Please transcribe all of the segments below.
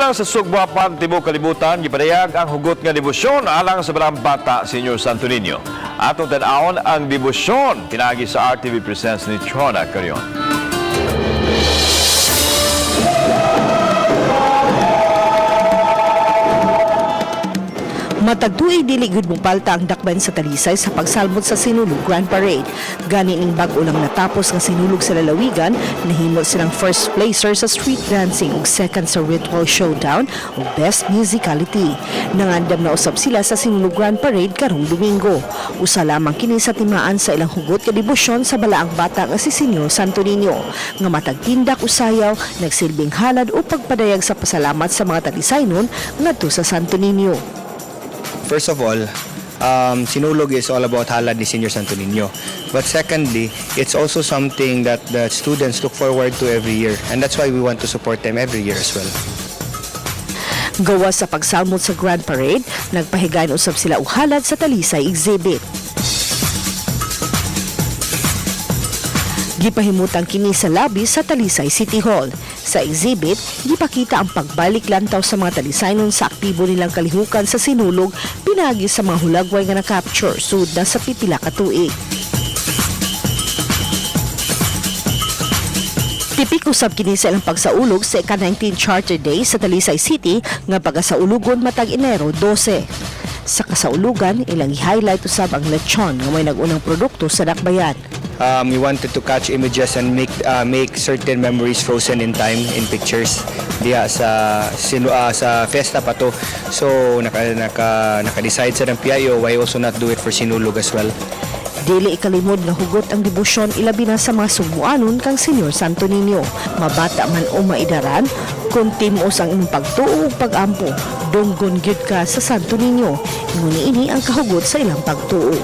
Lang sa Sugbo apan tibuok kalibutan gipadayag ang hugot nga debosyon alang sa Balaang Bata, Senyor Santo Niño. Atong tan-awon ang debosyon pinaagi sa RTV Presents ni Chona Carion. Matag tuig, dili gyud mopalta ang dakbayan sa Talisay sa pagsalmot sa Sinulog Grand Parade. Gani ning bag-o lang natapos nga Sinulog sa lalawigan, nahimo silang first placer sa street dancing ug second sa ritual showdown ug best musicality. Nangandam na usab sila sa Sinulog Grand Parade karong Domingo. Usa lamang kini sa timaan sa ilang hugot nga debosyon sa balaang bata nga si Senyor Santo Niño nga matag tindak usayaw nagsilbing halad o pagpadayag sa pasalamat sa mga Talisaynon ngadto sa Santo Niño. First of all, Sinulog is all about halad ni Senior Santo Niño. But secondly, it's also something that the students look forward to every year. And that's why we want to support them every year as well. Gawas sa pagsalmot sa Grand Parade, nagpahigayon usab sila og halad sa Talisay exhibit. Gipahimutang kini sa lobby sa Talisay City Hall. Sa exhibit, gipakita ang pagbalik lantaw sa mga Talisaynon sa aktibo nilang kalihukan sa Sinulog pinagi sa mga hulagway nga na-capture sud na sa pipila ka tuig. Tipik usab kini sa ilang pagsaulog sa ika-19 Charter Day sa Talisay City nga pagasaulugon matag Enero 12. Sa kasaulugan, ilang i-highlight usab ang lechon nga may nag-unang produkto sa dakbayan. We wanted to catch images and make certain memories frozen in time in pictures diha sa fiesta pa to. So naka naka naka-decide sa ng PIO, why also not do it for Sinulog as well? Dili ikalimod nga hugot ang debosyon, ilabi na sa mga Sugbuanon kang Senyor Santo Niño. Mabata man o maidaran, kung timos ang imong pagtuo ug pagampo, dunggon gyud ka sa Santo Niño. Ingon ini ang kahugot sa ilang pagtuo.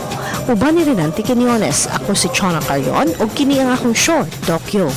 Uban ni Renante Quinones, ako si Chona Carion ug kini ang akong short, Tokyo.